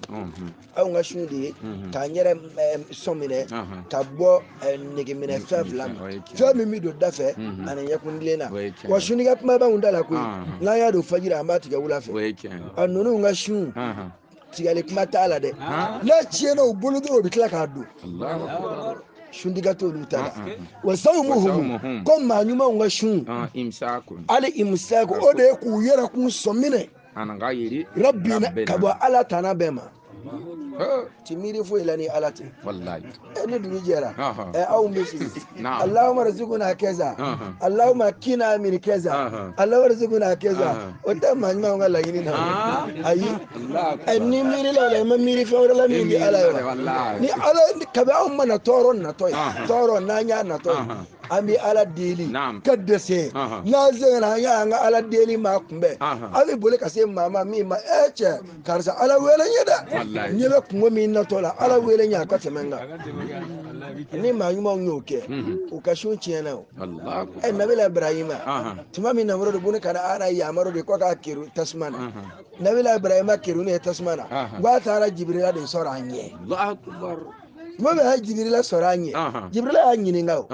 anw ka sun de ye k'an yɛrɛ sɔn minɛ ka bɔ negeminɛ fɛn fila ma fɛn min bɛ don da fɛ ani ɲɛkuntilen na wa sunikɛ kuma b'anw da la koyi n'an y'a don fajiri an b'a tigɛ wula fɛ a ninnu ka sun tigɛli kuma t'a la dɛ n'a tiɲɛna u bolo dɔrɔn u bɛ tila k'a don sundiga t'olu ta la wa sawmuhum ko maa ɲumanw ka sun ali imsaku o de ye k'u yɛrɛ kun sɔn minɛ rabbina ka bɔ ala tana bɛɛ ma ti miiri foyi la ni ala tɛ ni dugu jɛra anw bɛ sigi Allahumma rizquna kaza Allahumma kina min kaza Allahumma rizquna kaza o tɛ maa ɲumanw ka laɲini na ayi ni miiri la o la i ma miiri fɛn wɛrɛ la min bɛ ala ye ni ala kabi anw mana tɔɔrɔ natɔ ye tɔɔrɔ n'an y'a natɔ ye an bɛ ala deli ka dɛsɛ n'an sɛgɛnna an y'an ka ala deli maa kunbɛn an bɛ boli ka se maa ma min ma e cɛ karisa ala wele n ye dɛ n ɲɛ bɛ kungo min natɔ la ala wele n ye a ka tɛmɛ n kan ni maa ɲumanw y'o kɛ u ka sun tiɲɛna o ɛ nabila Ibrahima tuma min Namurudi buni ka na ala yamaru de ko k'a keru tasuma na nabila Ibrahima keru ne ye tasuma na k'a taara Jibirila de sɔrɔ a ɲɛ tuma min a ye Jibirila sɔrɔ a ɲɛ Jibirila y'a ɲininka o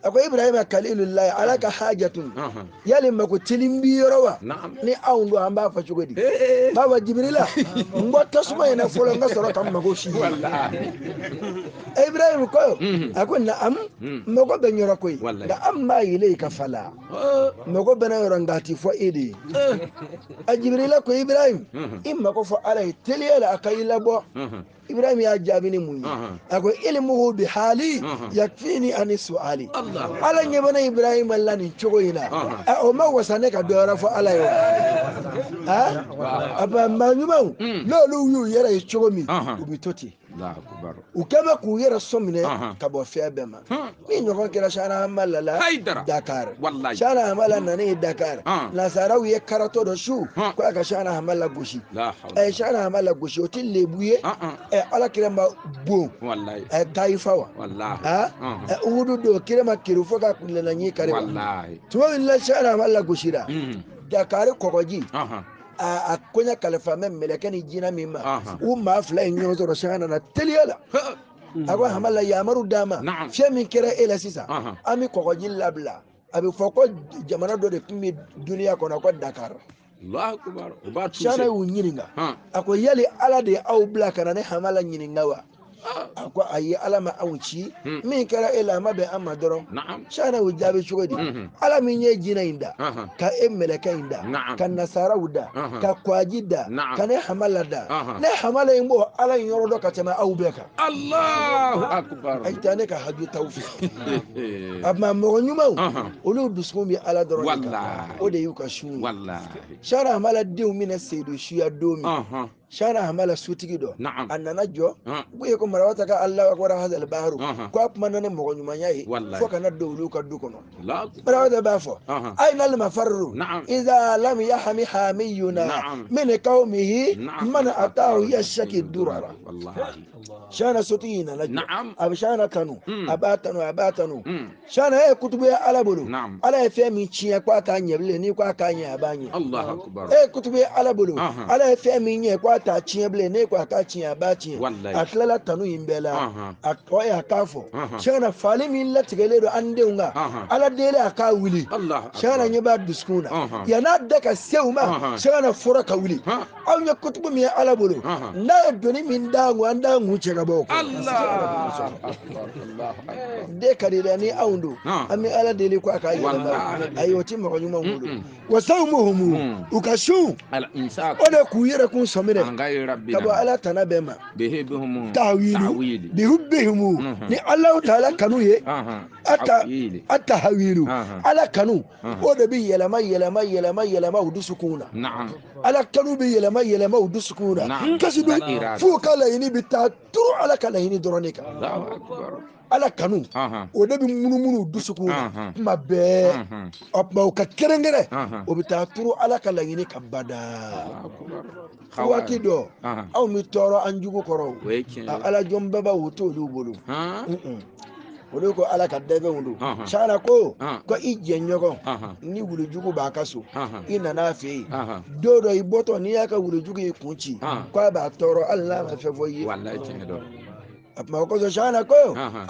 a ko Ibrahima kalilullahi ala ka hajatun yali mako telin b'i yɔrɔ wa ni anw don an b'a fɔ cogo di b'a fɔ Jibirila n bɔ tasuma in na fɔlɔ n ka sɔrɔ ka n mako si Ibrahim ko a ko naam mako bɛ n yɔrɔ koyi nka an b'a yɛlɛ i ka fala mako bɛ n yɔrɔ nka a ti fɔ e de ye a Jibirila ko Ibrahim i mako fɔ ala ye teliya la a ka i labɔ Ibrahim y'a jaabi ni mun ye a ko ilmuhu bi hali yakfini ani su'ali ala ɲɛ bɛ ne Ibrahim la nin cogo in na o ma wasa ne ka dɔ wɛrɛ fɔ ala ye wa a ba maa ɲumanw n'olu y'u yɛrɛ ye cogo min u bɛ to ten u kɛ bɛ k'u yɛrɛ sɔn minɛ ka bɔ fɛn bɛɛ ma min ɲɔgɔn kɛra Shana Hamala la Dakar Shana Hamala nana ye Dakar nasaraw ye karatɔ dɔ su ko a ka Shana Hamala gosi Shana Hamala gosi o tɛ lebu ye ala kira ma bon Tayifa wa Uhudu don kira ma kiri fo ka kunlena ɲi kari wa tuma min na Shana Hamala gosira Dakar kɔgɔji a koɲɛ kalifa mɛ mɛlɛkɛ ni jinɛ min ma u maa fila ye ɲɔgɔn sɔrɔ Shana na teliya la a ko Hamala yamaru d'a ma fɛn min kɛra e la sisan an bɛ kɔgɔji labila a bɛ fɔ ko jamana dɔ de tun bɛ duniya kɔnɔ ko Dakar Shana y'u ɲininka a ko yali ala de ye aw bila ka na ne Hamala ɲininka wa a ko ayi ala ma anw ci min kɛra e la a ma bɛn an ma dɔrɔn Shana y'u jaabi cogo di ala min ye jinɛ in da ka e mɛlɛkɛ in da ka nasaraw da ka kwaji da ka ne Hamala da ne Hamala in b'o ala in yɔrɔ dɔn ka tɛmɛ aw bɛɛ kan Allahu akbar a taa ne ka haju t'aw fɛ a ma mɔgɔ ɲumanw olu dusukun bɛ ala dɔrɔn de kan o de y'u ka sun ye Shana Hamala denw minɛ Seyidu suya don min Shana Hamala sotigi dɔ a nana jɔ ko ye ko marawata ka Allahu akbar hazal baharu ko a kuma na ni mɔgɔ ɲumanya ye fo kana don olu ka du kɔnɔ marawata b'a fɔ ayna al-mafarru idha lam yahmi hamiyuna min qawmihi man ataahu yashaki durara Shana sotigi nana jɔ a bɛ Shana tanu a b'a tanu a b'a tanu Shana ye kutubu ye ala bolo ala ye fɛn min tiɲɛ ko a k'a ɲɛ bilen n'i ko a k'a ɲɛ a b'a ɲɛ e ye kutubu ye ala bolo ala ye fɛn min ɲɛ ko a t'a tiɲɛ bilen n'e ko a k'a tiɲɛ a b'a tiɲɛ a tilala tanu in bɛɛ la a tɔ ye a k'a fɔ Shana fali min latigɛlen don an denw kan ala deli a k'a wuli Shana ɲɛ b'a dusukun na yann'a da ka se u ma Shana fɔra ka wuli anw ye kutubu min ye ala bolo n'a ye doni min d'an kun an d'an kun cɛ ka bɔ o kɔnɔ den ka di dɛ ni anw don an bɛ ala deli ko a k'a yɛlɛma ayi o ti mɔgɔ ɲumanw bolo wa sawmuhum u ka sun o de k'u yɛrɛ kun sɔminɛ ka bɔ ala tana bɛɛ ma tawilu bihubbihim ni Alahu taala kanu ye Atahawilu ala kanu o de bɛ yɛlɛma yɛlɛma yɛlɛma yɛlɛma u dusukun na. Ala kanu bɛ yɛlɛma yɛlɛma u dusukun na. Kasi dun f'u ka laɲini bɛ taa turu ala ka laɲini dɔrɔn de kan. Ala kanu o de bɛ munumunu u dusukun na tuma bɛɛ. O tuma u ka kɛrɛnkɛrɛn o bɛ taa turu ala ka laɲini kan badaa. Waati dɔ anw bɛ tɔɔrɔ an jugu kɔrɔ o. Ala jɔnbaba o t'olu bolo. Olu ko ala ka dɛbɛnw don. Sara ko ko i jɛɲɔgɔn ni wulujugu b'a ka so i nana a fɛ yen don dɔ i bɔtɔ n'i y'a ka wulujugu y'i kun ci k'a b'a tɔɔrɔ hali n'a ma fɛn fɔ i ye. A tuma o kosɔn sara ko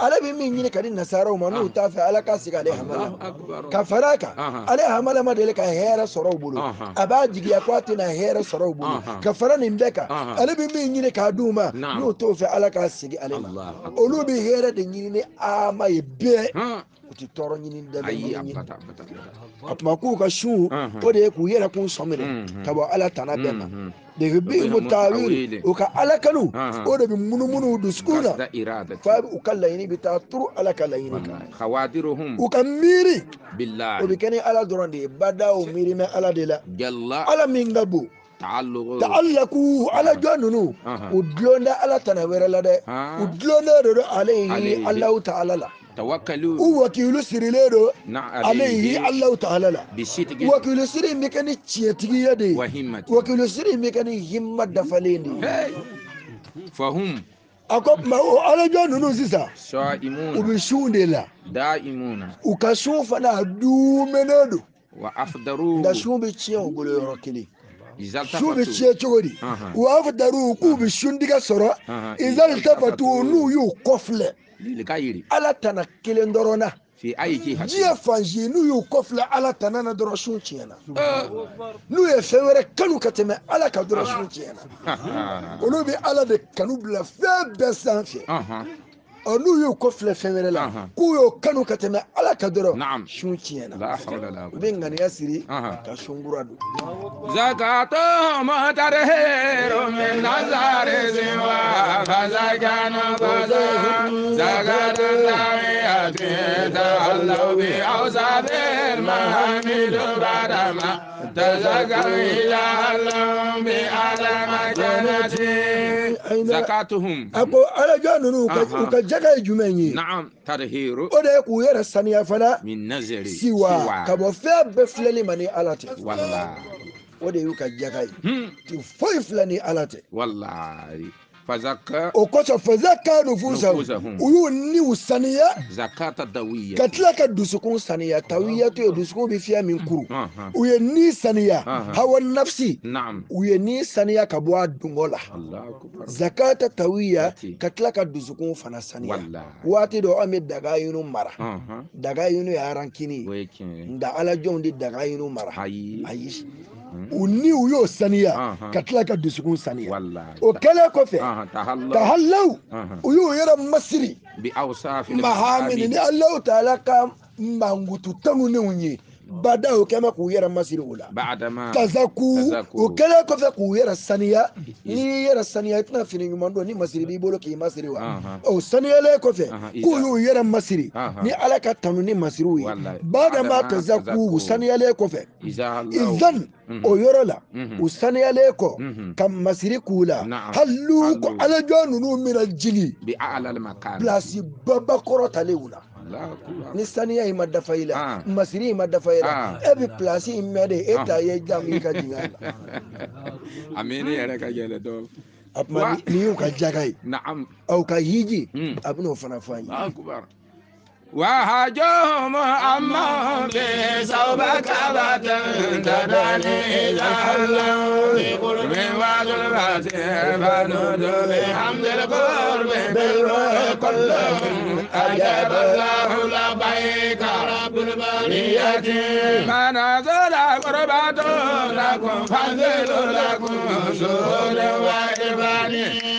ale bɛ min ɲini ka di nasaraw ma n'u t'a fɛ ala ka segin ale hamala ka fara a kan ale hamala ma deli ka hɛrɛ sɔrɔ u bolo a b'a jigiya ko a tɛna hɛrɛ sɔrɔ u bolo ka fara nin bɛɛ kan ale bɛ min ɲini k'a d'u ma n'u t'o fɛ ala k'a segin ale ma. Olu bɛ hɛrɛ de ɲini ni ama ye bɛɛ u tɛ tɔɔrɔ ɲini dɛmɛ ɲini. A tuma k'u ka sun o de ye k'u yɛrɛ kun sɔn minɛ ka bɔ ala tana bɛɛ ma. De bɛ mutawili u ka ala kanu o de bɛ munumunu u dusukun na fa u ka laɲini bɛ taa turu ala ka laɲini kan. U ka miiri o bɛ kɛ ni ala dɔrɔn de ye bada o miiri mɛ ala de la. Ala min ka bon ta'allaku ala jɔn ninnu u dulon da ala tana wɛrɛ la dɛ u dulonnen de don ale ye Alahu ta'ala la. U wakilu sirilen don alayhi Alahu ta'ala la. Wakilu siri in bɛ kɛ ni tiɲɛtigiya de ye. Wakilu siri in bɛ kɛ ni himma dafalen de ye. A ko tuma o ala jɔn ninnu sisan u bɛ sun de la. U ka sun fana a duumɛnen don. Nka sun bɛ tiɲɛ u bolo yɔrɔ kelen. Sun bɛ tiɲɛ cogo di? U afdaru k'u bɛ sundiga sɔrɔ izaltafatu n'u y'u kɔfilɛ. Ala tana kelen dɔrɔn na. Diɲɛ fan si n'u y'u kɔfilɛ ala tana na dɔrɔn sun tiɲɛna. N'u ye fɛn wɛrɛ kanu ka tɛmɛ ala kan dɔrɔn sun tiɲɛna. Olu bɛ ala de kanu bila fɛn bɛɛ sanfɛ. Ɔ n'u y'u kɔfilɛ fɛn wɛrɛ la k'u y'o kanu ka tɛmɛ ala kan dɔrɔn sun tiɲɛna. U bɛ ŋaniya siri ka sun kura don. Zakatu mutahhiru min nazari siwa fazakana fazakana zakatu tawiyati ta'allu bi awsabil mahamidu badama tazakaru ila alam bi alama janati zakatuhum. A ko ala jɔn ninnu u ka jaga ye jumɛn ye? O de ye k'u yɛrɛ saniya fana siwa ka bɔ fɛn bɛɛ filɛli ma ni ala tɛ. O de y'u ka jaga ye. Ti foyi filɛ ni ala tɛ. O kosɔn fazaka nufusahum u y'u niw saniya ka tila ka dusukun saniya. Tawiyatu ye dusukun bɛ fiɲɛ min kuru. U ye ni saniya hawa nafsi u ye ni saniya ka bɔ a dungɔ la. Zakata tawiya ka tila ka dusukun fana saniya. Waati dɔ an bɛ daga ɲini mara. Daga ɲini ye arankini ye nka ala jɔnw de daga ɲini mara. Ayi u ni u y'o saniya ka tila ka dusukun saniya. O kɛlen kɔfɛ tahallaw u y'u yɛrɛ masiri mahamini ni Alahu ta'ala ka mankutu tanunenw ye bada o kɛmɛ k'u yɛrɛ masiri o la. Tazaku o kɛlen kɔfɛ k'u yɛrɛ saniya. N'i y'i yɛrɛ saniya i tɛna fini ɲuman don ni masiri b'i bolo k'i masiri wa. O saniyalen kɔfɛ k'u y'u yɛrɛ masiri ni ala ka tanu ni masiriw ye. Badama tazaku u saniyalen kɔfɛ izan o yɔrɔ la u saniyalen kɔ ka masiri k'u la hali ko ala jɔn ninnu bɛna jigin pilasi baba kɔrɔtalen la. Ni saniya in ma dafa i la masiri in ma dafa i la e bɛ pilasi in mɛn de e ta ye jamu i ka jigin a la. A miiri yɛrɛ ka gɛlɛn dɔɔnin. A tuma nin y'u ka jaga ye. Aw ka hiji a bɛn'o fana fɔ an ye. وهجوم أما بصوبك تداني إذا حلوا بقرب وظلمة فنود بحمد القرب بالروح كلهم أجاب الله لبيك رب البرية منازل قربة لكم فانزل لكم سهول وإرفان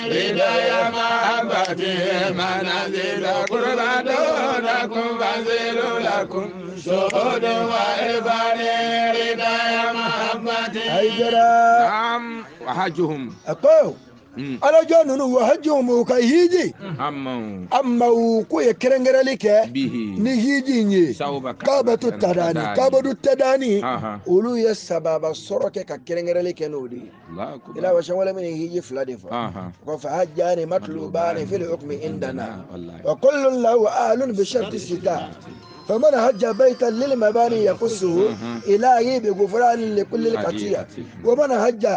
بداية محبتي منازل قربة لكم فانزل لكم سهول وإرفان بداية محبتي. Aidara. نعم وحجهم. A ko Ala jɔn ninnu wa hajjuhum u ka hiji amma u k'u ye kɛrɛnkɛrɛnli kɛ ni hiji in ye kabatu tadani kabatu tadani olu ye sababa sɔrɔ kɛ ka kɛrɛnkɛrɛnli kɛ n'o de ye ila wa sɛwale min ye hiji fila de fɔ ko fa hajjani matlubani fil hukmi indana wa kullun lahu ahlun bi sharti sita فمن هج بيتا للمباني يقصه إلهي بغفران لكل القطيع ومن هج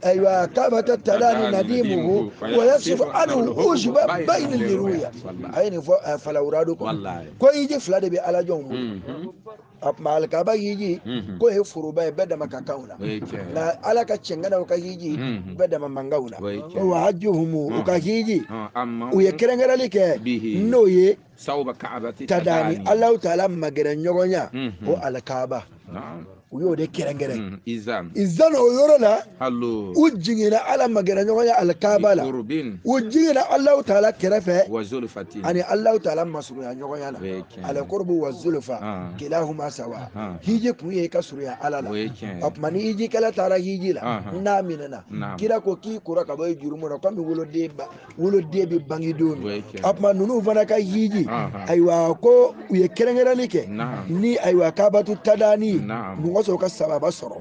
أيوة كعبة التلاني نديمه ويصف عنه أجب بين الرؤيا أين فلورادكم كو يجي فلادي على جوم مع الكعبة يجي كو يفرو بدا ما كاكاونا لا على كاتشنغنا وكيجي بدا ما مانغاونا وهجهم وكيجي ويكرنغرا لك نوي صوب كعبة تداني الله تعالى مغرن نيغونيا او الكعبة u y'o de kɛrɛnkɛrɛn izan o yɔrɔ la u jiginna ala magɛrɛ ɲɔgɔn ye alikaba la u jiginna Alahu taala kɛrɛfɛ ani Alahu taala masurunya ɲɔgɔnya la alikorobu wa zulufa kilahuma sawa hiji kun ye i ka surunya ala la o tuma ni hijikɛla taara hiji la n'a minɛna kira ko k'i kora ka bɔ i jurumu na komi woloden bɛ bange don min o tuma ninnu fana ka hiji ayiwa ko u ye kɛrɛnkɛrɛnli kɛ ni ayiwa kabatu tadani mɔgɔ sɔrɔ ka sababa sɔrɔ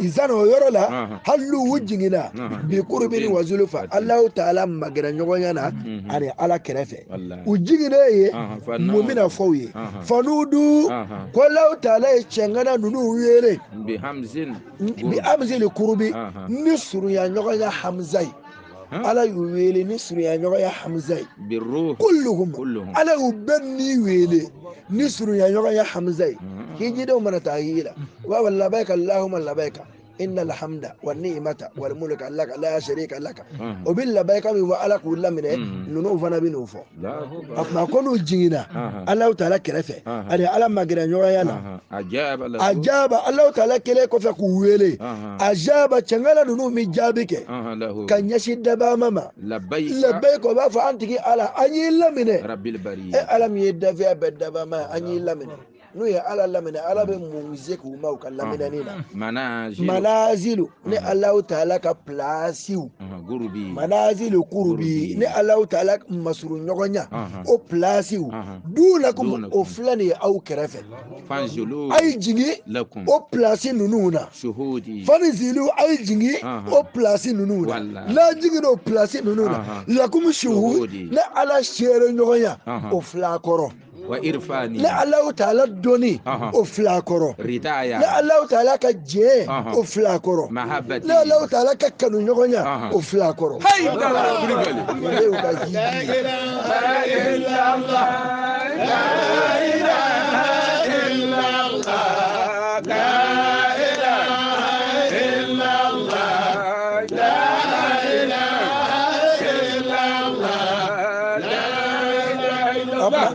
izan o yɔrɔ la hali u jiginna bi kurubini wa zulufa Alahu taala magɛrɛ ɲɔgɔnya na ani ala kɛrɛfɛ u jiginnen ye mun bɛna fɔ u ye fanudu ko Alahu taala ye cɛŋana ninnu wele bi hamzili kurubi ni surunya ɲɔgɔnya hamza ye ala y'u wele ni surunya ɲɔgɔnya hamza ye kulluhum ala y'u bɛɛ ni wele ni surunya ɲɔgɔnya hamza ye hijidenw mana taa hiji la u b'a fɔ labayika Allahumma labayika inna alhamda wa ni'mata wal mulka laka la sharika laka o bɛ labayika min fɔ ala k'u laminɛ ninnu fana bɛ n'o fɔ a tuma ko n'u jiginna Alahu taala kɛrɛfɛ ani ala magɛrɛ ɲɔgɔnya la a jaaba Alahu taala kɛlen kɔfɛ k'u wele a jaaba cɛŋala ninnu bɛ jaabi kɛ ka ɲɛsin dabama ma labayika o b'a fɔ an tigi ala an y'i laminɛ e ala min ye dafɛya bɛɛ dabama ye an y'i laminɛ n'u ye ala laminɛ ala bɛ mun se k'u ma u ka laminɛni na manazilu ni Alahu taala ka pilasiw manazilu kurubi ni Alahu taala masuru ɲɔgɔnya o pilasiw dunakum o filɛ nin ye aw kɛrɛfɛ a ye jigin o pilasi ninnu na fanizilu a ye jigin o pilasi ninnu na n'a jiginna o pilasi ninnu na lakum shuhudi ni ala seere ɲɔgɔnya o fila kɔrɔ ne Alahu taala dɔnni o fila kɔrɔ ne Alahu taala ka jɛ o fila kɔrɔ ne Alahu taala ka kanu ɲɔgɔnya o fila kɔrɔ. Ne y'u ka hiji ye.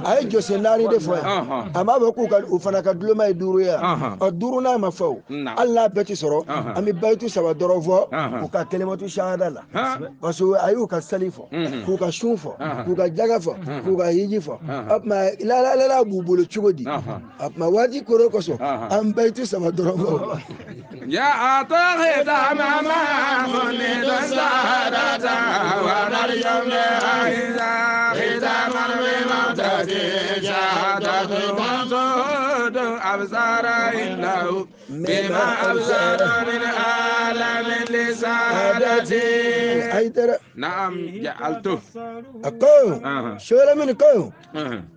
A ye jɔsen naani de fɔ yan a m'a fɔ k'u ka u fana ka duloma ye duuru ye yan ɔ duurunan ma fɔ o hali n'a bɛɛ ti sɔrɔ an bɛ bayitu saba dɔrɔn fɔ u ka kelematu sahada la parce que a y'u ka sali fɔ k'u ka sun fɔ k'u ka jaga fɔ k'u ka hiji fɔ o tuma lalalala b'u bolo cogo di o tuma waati koro kosɔn an bayitu saba dɔrɔn fɔ. يا أطهد أمام السادة ونرجو إذا ختام بموتة شهادة منصود أبصار إنه بما أبصار من عالم لسادتي. نعم جعلته أكو شو من كو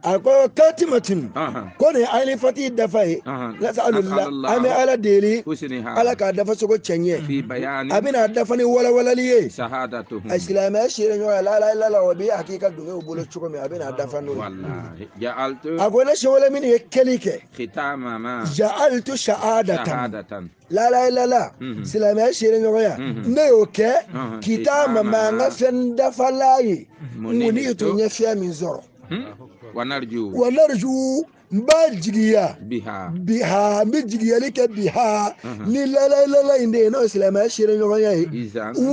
أكو كاتمة كوني عيني فتي دفعي نسأل الله أمي على ديلي ala k'a dafa sogo cɛn ye a bɛna dafa ni walawalali ye a silamɛya seere ɲɔgɔn ye la ilaha illallah o bɛ hakika dungew bolo cogo min a bɛna dafa n'o ye a ko ne sewale min ye kɛli kɛ ja'altu shahadatan la ilaha illallah silamɛya seere ɲɔgɔnya ne y'o kɛ kitama ma n ka fɛn dafala ye ŋuni to n ye fɛn min sɔrɔ wa narju N b'a jigiya biha n bɛ jigiyali kɛ biha ni lalayilala in de ye n'o ye silamɛya seere ɲɔgɔnya ye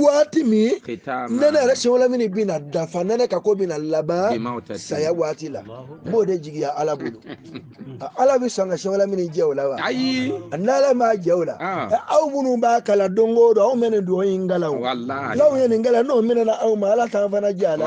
waati min nɛnɛ yɛrɛ sɛwɛlɛmini bɛna dafa nɛnɛ ka ko bɛna laban saya waati la n b'o de jigiya Ala bolo Ala bɛ sɔn ka sɛwɛlɛmini jɛ o la wa n'Ala m'a jɛ o la aw minnu b'a kalan don o don anw bɛ nin dugawu in kalan o n'aw ye nin kalan n'o minɛna aw ma Ala t'an fana jɛ a la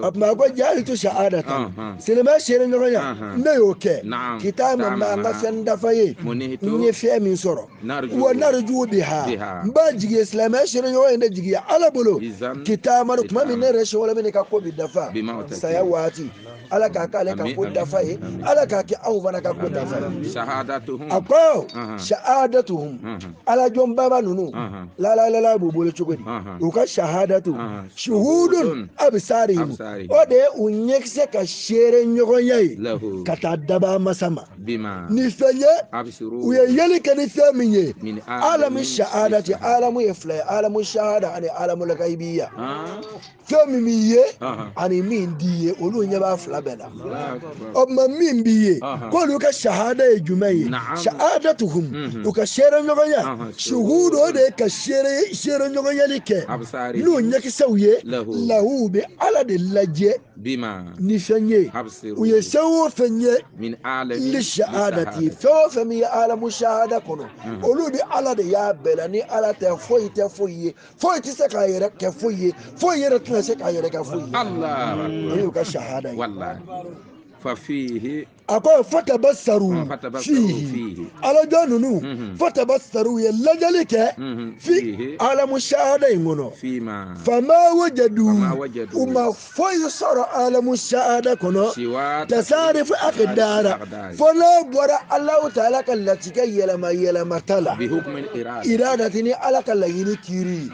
o tuma a ko jaalitu sa'adatan silamɛya seere ɲɔgɔnya ne y'o kɛ kitaama ma an ka fɛn dafa ye n ye fɛn min sɔrɔ wa narju biha n b'a jigiya silamɛya seere ɲɔgɔn in de jigiya Ala bolo kitaama tuma min ne yɛrɛ sɛwɛlɛmini ka ko bi dafa saya waati Ala k'a k'ale ka ko dafa ye Ala k'a kɛ anw fana ka ko dafa ye a ko shahadatuhum Ala jɔn baba ninnu lalalala b'u bolo cogo di u ka shahadatu shuhudun absarihim o de ye u ɲɛkisɛ ka seere ɲɔgɔnya ye ka taa daba masa ma ni fɛn ye u ye yeli kɛ ni fɛn min ye alamu shahadati alamu ye fila ye alamu shahada ani alamu lagaibiya fɛn min b'i ye ani min t'i ye olu ɲɛ b'a fila bɛɛ la o tuma min b'i ye k'olu ka shahada ye jumɛn ye shahadatuhum u ka seere ɲɔgɔnya shuhudu o de ye ka seere ɲɔgɔnyali kɛ n'u ɲɛkisɛw ye lahu bɛ Ala de lajɛ ni fɛn ye u ye fɛn o fɛn ye li shahadati fɛn o fɛn min ye alamu shahada kɔnɔ olu bɛ Ala de y'a bɛɛ la ni Ala tɛ foyi tɛ foyi ye foyi tɛ se k'a yɛrɛ kɛ foyi ye foyi yɛrɛ tɛna se k'a yɛrɛ kɛ foyi ye o y'u ka shahada ye a ko fatabasaru fihi Ala jɔn ninnu fatabasaru ye lajɛli kɛ fi alamu shahada in kɔnɔ fama wajadu u ma foyi sɔrɔ alamu shahada kɔnɔ tasarifu akdara fo n'a bɔra Alahu taala ka latigɛ yɛlɛma yɛlɛmata la iradati ni Ala ka laɲini kiiri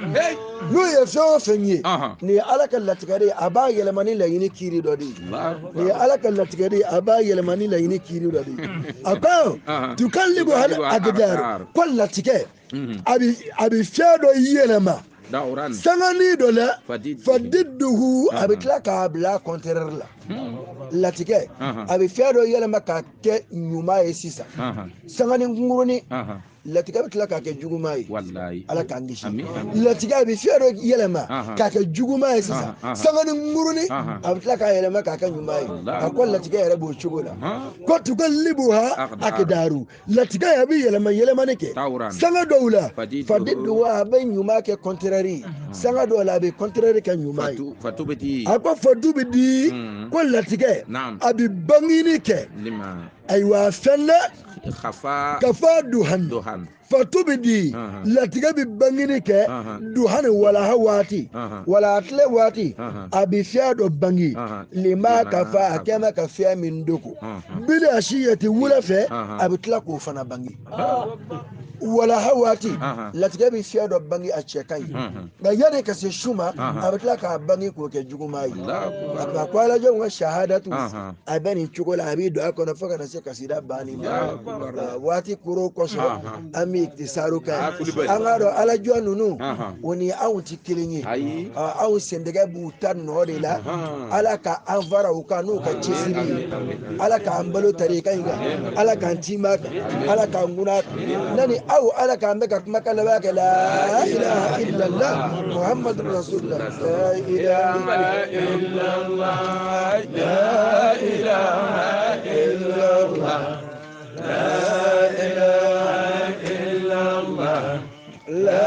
n'u ye fɛn o fɛn ye nin ye Ala ka latigɛ de ye a b'a yɛlɛma ni laɲini kiiri dɔ de ye nin ye Ala ka latigɛ de ye a b'a yɛlɛma ni laɲini kiiri dɔ de ye a ko tukallibu hal akdar ko latigɛ a bɛ fɛn dɔ yɛlɛma sangani dɔ la fadidduhu a bɛ tila k'a bila contraire la latigɛ a bɛ fɛn dɔ yɛlɛma k'a kɛ ɲuman ye sisan sangani kunkurunin latigɛ bɛ tila k'a kɛ juguman ye Ala k'an kisi latigɛ a bɛ fɛn dɔ yɛlɛma k'a kɛ juguman ye sisan sangani kunkurunin a bɛ tila k'a yɛlɛma k'a kɛ ɲuman ye a ko latigɛ yɛrɛ b'o cogo la ko tukallibuha akdaru latigɛ a bɛ yɛlɛma yɛlɛmani kɛ sanga dɔw la fadidduhu a bɛ ɲuman kɛ contraire ye sanga dɔw la a bɛ contraire kɛ ɲuman ye a ko fatubdi ko latigɛ a bɛ bangini kɛ ayiwa fɛn na kafa duhan fatubdi latigɛ bɛ bangini kɛ duhan walaha waati wala tile waati a bɛ fiyɛ dɔ bangi lima kafa a kɛmɛ ka fiyɛ min dogo bili a si yɛti wula fɛ a bɛ tila k'o fana bangi walaha waati latigɛ bɛ fiyɛ dɔ bangi a cɛ ka ɲi nka yanni ka se su ma a bɛ tila k'a bangi k'o kɛ juguman ye a ko alajɔnw ka shahadatu a bɛ nin cogo la a b'i don a kɔnɔ fo ka na se kasida banni ma waati koro kosɔn an bɛ iktisaru kɛ an k'a dɔn alajɔn ninnu o ni anw tɛ kelen ye anw sendɛgɛ b'u ta nɔ de la Ala ka an fara u kan n'u ka cɛsiri ye Ala k'an balo tarika in kan Ala k'an tim'a kan Ala k'an kunna kan nani aw Ala k'an bɛ ka kumakan laban kɛ la ilaha illallah muhammadu rasulullah la ilaha illallah la ilaha illallah la ilaha illallah la